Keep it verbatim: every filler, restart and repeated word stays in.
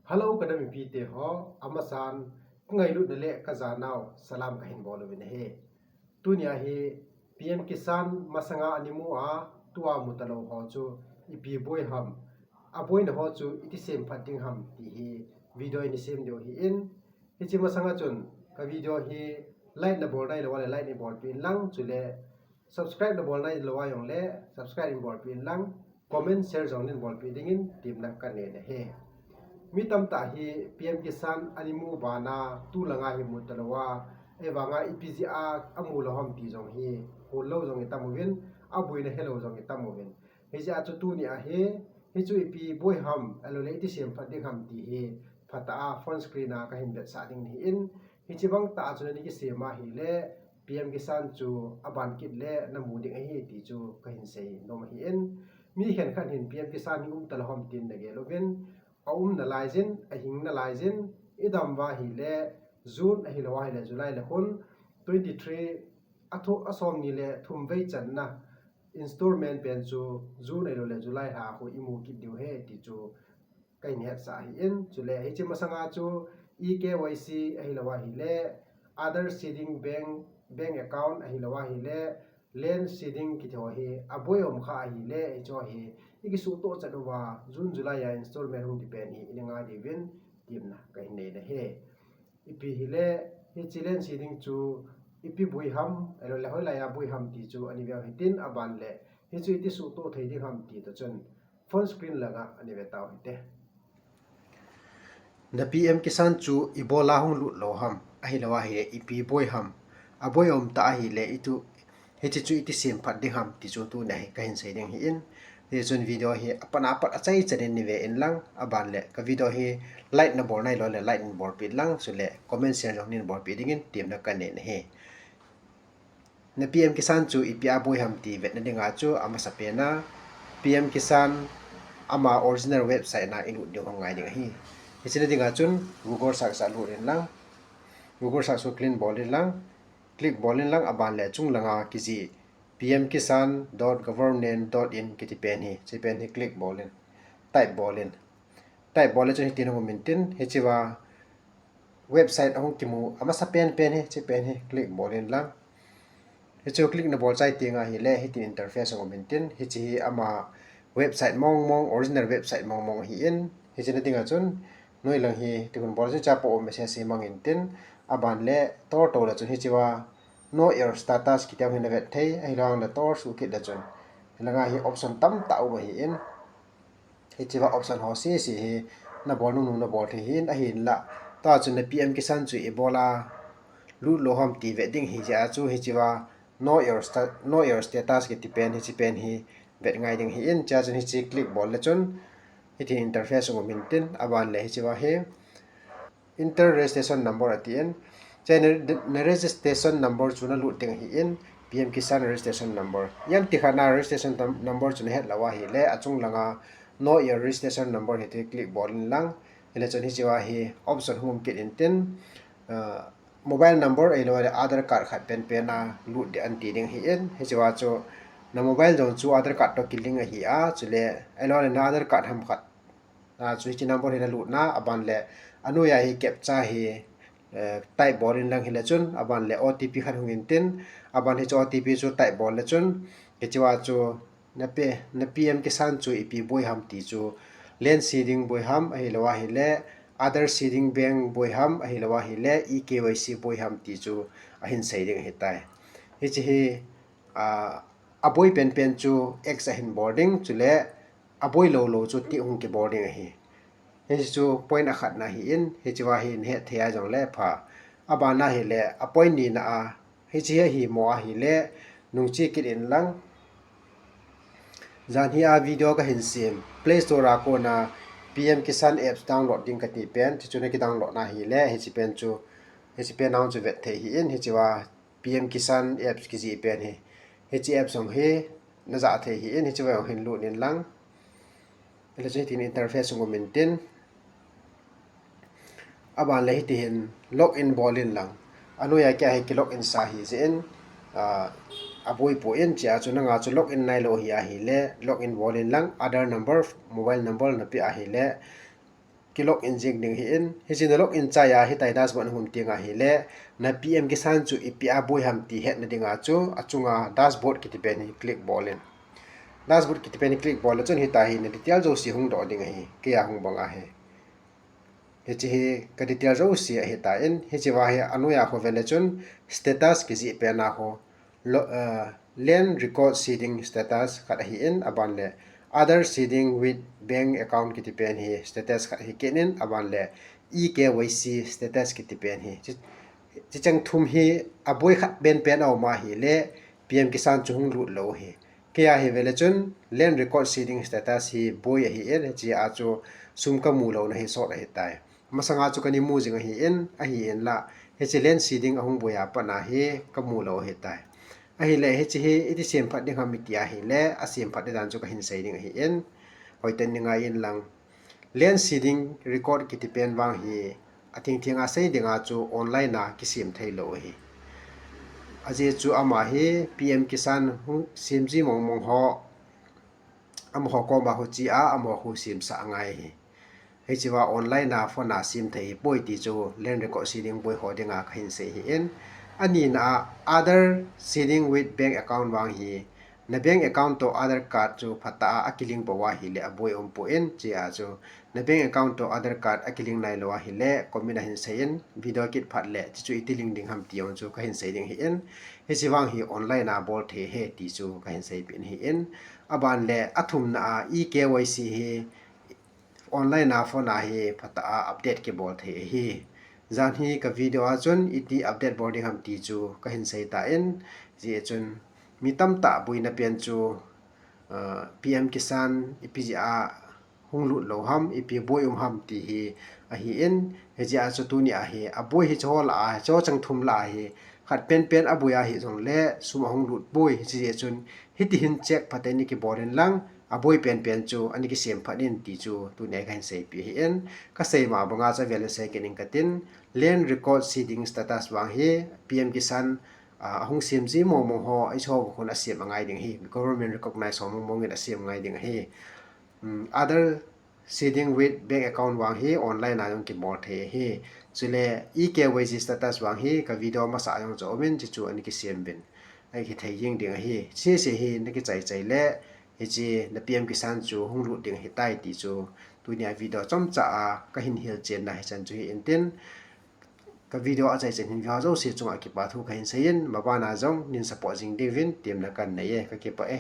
Hello, ka nam mipi te ho, amasan, ka ngailutna le ka janau, salam ka hin bol uvin ahi. Tunia hi P M Kisan masanga ani mu a, tua mu talou ho chu ipi boi ham, aboina ho chu iti sem phat ding ham ti hi video in i sem diu ahi in. Hiche masanga chun ka video hi like na bol nailou a le like nei bolpeh in lang, chule subscribe na bol nailou a jong le subscribe in bolpeh in lang, comment share jong nei bolpeh dingin temna ka nei ahi. Mi tamtah hi P M Kisan ani mu bana tulanga hi mu talou a, ahivanga ipi jeh a amu lou ham ti jong hi hol lou jong i tam uvin, aboina helou jong i tam uvin. Hijeh a chu tunia hi, hichu ipi boi ham, ahilou le iti sem phat ding ham ti hi phatah a phone screen a ka hin vetsah ding ahi in, hiche bang tah a chu na nei kisem ahile P M Kisan chu aban kit le na mu ding ahi ti chu ka hin sei nom ahi in. Mi khenkhat hin P M Kisan hi um talou ham tin na gel uvin, aum nalai jin, ahing nalai jin, i dam uva ahile June ahilou ahile July le khun twenty three a thu, a som ni le thum vei channa installment pen chu June ahilou le July lha khu i mu kit diu ahi ti chu ka hin hetsah ahi in. Chule hiche masanga chu e-K Y C ahilou ahile Aadhaar seeding bank, bank account ahilou ahile land seeding kiti ho hi aboi um kha ahile hiche ho hi i kisuhtoh chat uva June July a installment hung ti pen hi i ngai diuvin temna ka hin nei ahi. Ipi hile hiche land seeding chu ipi boi ham, ahilou le hoilai a boi ham ti chu ani veu hitin, aban le hichu iti suhtoh thei ding ham ti toh chun phone screen langa ani ve tau hite. Na P M Kisan chu ibola hung lut lou ham, ahilou ahile ipi boi ham, aboi um tah ahile itu, hiche chu iti sem phat ding ham ti chu tunia hi ka hin sei ding ahi in. Hichun video hi apat apat achai chan in nei ve in lang, aban le ka video hi like na bol nailou le like nei bolpeh in lang, chule comment share jong nei bolpeh dingin temna ka nei ahi. Na P M Kisan chu ipi a boi ham ti vetna dinga chu amasapen a P M Kisan ama original website na i lut diu hung ngai ding ahi. Hiche na dinga chun Google search a lut in lang, Google search chu click bol in lang, click bol in lang, aban le chung langa kijih P M Kisan dot government dot in kiti pen hi, hiche pen hi click bol in, type bol in. Type bol le chun hitin hung um intin, hichea website ahung kimu amasapen pen hi, hiche pen hi click bol in lang. Hiche click na bol chai teng ahile hitin interface hung um intin, hiche hi ama website mong mong, original website mong mong ahi in, hiche na dinga chun noi lang hi ti hun bol chun hichea pop up message hi mang intin, aban le tor tou le chun hichea Know your status kiti a hin na vet thei, ahilou le tor suh kit le chun hilanga hi option tamtah um ahi in, hichea option ho sese hi na bol nung nung na bol thei ahi in, ahinla tua chun na P M Kisan chu ibola lut lou ham ti vet ding ahi jeh a chu hichea know your sta-, know your status kiti pen, hiche pen hi vet ngai ding ahi in, hichea chun hiche click bol le chun hitin interface hung um intin, aban le hichea hi Enter registration number atin. Hiche na, na registration number chu na lut ding ahi in, P M Kisan registration number. Ijemtia khat na registration num-, number chu na het lou ahile, achung langa know your registration number hiti click bol in lang. Hile chun hichea hi option hung um kit intin, ah, mobile number ahilou le Aadhaar card khat pen pen a lut ding ahi ti ding ahi in. Hichea chu na mobile jong chu Aadhaar card toh kilink ahi a, chule ahilou le na Aadhaar card ham khat a, chu hiche number hi na lut na, aban le anoiya hi captcha hi, eh, type bol in lang hile chun, aban le O T P khat hung intin, aban hiche O T P chu type bol le chun, hichea chu na P-, na P M Kisan chu ipi boi ham ti chu, land seeding boi ham, ahilou ahile Aadhaar seeding bank boi ham, ahilou ahile e-K Y C boi ham ti chu ahin sei ding ahitai. Hiche hi, ah, aboi pen pen chu X ahin bol ding, chule aboi lou lou chu tick hung kibol ding ahi. Hiche chu point akhatna ahi in, hichea hi na het thei a jong le pha. Abana hile, a point nina a, hiche hi ahi mo ahile, nungche kit in lang. Jan hi a video ka hin sem, Play Store a kona P M Kisan apps download ding kati pen, hichu na kidownload na hile, hiche pen chu, hiche pen a chu vet thei ahi in, hichea P M Kisan apps kijih pen hi. Hiche apps jong hi na jah thei ahi in, hichea jong hin lut in lang. Hile chun hitin interface hung um intin. Aban le hiti hin login bol in lang. Anoiya kei a hi kilogin sa ahi jeh in, ah, aboi poi in, hichea chu nanga chu login nailou ahi ahile, login bol in lang, Aadhaar number, mobile number na pe ahile, kilog in jing ding ahin, hiche na log in chai a hitia dashboard na hung teng ahile, na P M Kisan chu ipi a boi ham ti hetna dinga chu, achunga dashboard kiti pen hi click bol in. Dashboard kiti pen hi click bol le chun hitia hi na detail jouse hung doh ding ahi, kei a hung bang ahi. Hiche hi ka detail jouse ahitan, hiche va hi anoiya khu vel le chun status kijih pen a khu lo-, uh, land record seeding status khat ahin, aban le other seeding with bank account kiti pen hi status khat hi kit in, aban le e K Y C status kiti pen hi. Chi, chi cheng thum hi aboi khat pen pen a um ahile P M Kisan chu hung lut lou hi. Kei a hi vel le chun land record seeding status hi boi ahin, hiche a chu sum ka mu louna hi sot ahitai. Masanga chu ka ni mu jing ahin, ahin la, hiche land seeding ahung boi a pat na hi ka mu lou ahitai. Ahile hiche hi iti sem phat ding ham iti ahile, asem phat ding dan chu ka hin sei ding ahin, hoiten ni ngai in lang. Land seeding record kiti pen vang hi, athing thing a sei dinga chu online a kisem thei lou ahi. Ajeh chu ama hi P M Kisan hung sem ji mong mong ho, amaho koma hung che a, amaho khu semsah angai ahi. Hiche va online a phone a sem thei ahipoi ti chu land record seeding boi ho dinga ka hin sei ahin. Ani na a other seeding with bank account vang hi, na bank account toh Aadhaar card chu phatah a akilink pou ahile aboi um poi, hiche a chu na bank account toh Aadhaar card akilink nailou ahile comment a hin sei in, video kit phat le hiche chu iti link ding ham ti jong chu ka hin sei ding ahin. Hiche vang hi online a bol thei ahi ti chu ka hin seipeh ahin. Aban le athum na a e K Y C hi online a phone a hi phatah a update kibol thei ahi. Jan hi ka video a chun iti update bol ding ham ti chu ka hin sei tan, hiche a chun mi tamtah boina pen chu, uh, P M Kisan ipi jeh a hung lut lou ham, ipi boi um ham ti hi ahin, hiche a chu tuni a hi aboi hiche ho lah a, hiche ho cheng thum lah a hi khat pen pen aboi ahi jongle sum ahung lut poi, hiche jeh a chun hiti hin check phat in kibol in lang, aboi pen pen chu ana kisem phat in ti chu tuni a ka hin seipeh ahin. Ka sei ma banga chu avel in sei kit ing katin, land record seeding status vang hi P M Kisan, ah, ahung sem ji mong mong ho, hiche ho khun asem angai ding ahi, government recognize ho mong mong in asem angai ding ahi. Um, other seeding with bank account vang hi online a jong kibol thei ahi. Chule e K Y C status vang hi ka video masa a jong chu um in, hiche chu ana kisem uvin, ana kithei jing ding ahi. Hiche hi na kichai chai le, hiche na P M Kisan chu hung lut ding ahitai ti chu tuni a video chomcha a ka hin hilchen na hichan chu hi intin, ka video achai chen hin vea jouse chunga kipathu ka hin sei in, maban a jong nin support jing diuvin temna ka nei e, ka kipah e.